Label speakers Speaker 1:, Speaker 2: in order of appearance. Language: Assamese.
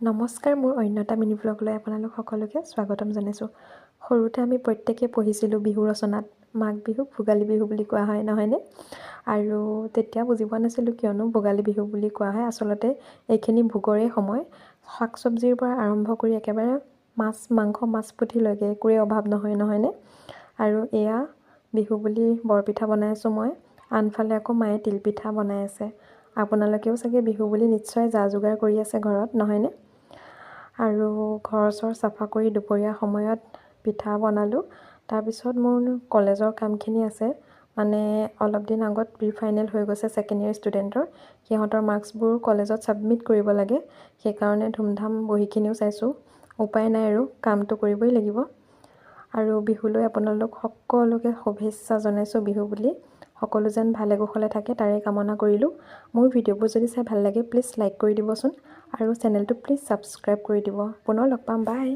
Speaker 1: নমস্কাৰ, মোৰ অন্য এটা মিনি ভ্লগলৈ আপোনালোক সকলোকে স্বাগতম জনাইছোঁ। সৰুতে আমি প্ৰত্যেকেই পঢ়িছিলোঁ বিহু ৰচনাত, মাঘ বিহুক ভোগালী বিহু বুলি কোৱা হয়, নহয়নে? আৰু তেতিয়া বুজি পোৱা নাছিলোঁ কিয়নো ভোগালী বিহু বুলি কোৱা হয়। আচলতে এইখিনি ভোগৰেই সময়। শাক চব্জিৰ পৰা আৰম্ভ কৰি একেবাৰে মাছ মাংস, মাছ পুঠিলৈকে একোৰে অভাৱ নহয়, নহয়নে? আৰু এয়া বিহু বুলি বৰপিঠা বনাই আছোঁ মই, আনফালে আকৌ মায়ে তিলপিঠা বনাই আছে। আপোনালোকেও চাগে বিহু বুলি নিশ্চয় যা যোগাৰ কৰি আছে ঘৰত, নহয়নে? আৰু ঘৰ চৰ চাফা কৰি দুপৰীয়া সময়ত পিঠা বনালোঁ। তাৰপিছত মোৰ কলেজৰ কামখিনি আছে। মানে অলপ দিন আগত প্ৰি ফাইনেল হৈ গৈছে ছেকেণ্ড ইয়েৰ ষ্টুডেণ্টৰ, সিহঁতৰ মাৰ্কছবোৰ কলেজত ছাবমিট কৰিব লাগে। সেইকাৰণে ধুমধাম বহীখিনিও চাইছোঁ। উপায় নাই আৰু, কামটো কৰিবই লাগিব। আৰু বিহুলৈ আপোনালোক সকলোকে শুভেচ্ছা জনাইছোঁ। বিহু বুলি সকলো যেন ভালে কুশলে থাকে, তাৰে কামনা কৰিলোঁ। মোৰ ভিডিঅ'বোৰ যদি চাই ভাল লাগে, প্লিজ লাইক কৰি দিবচোন আৰু চেনেলটো প্লিজ ছাবস্ক্ৰাইব কৰি দিব। পুনৰ লগ পাম, বাই।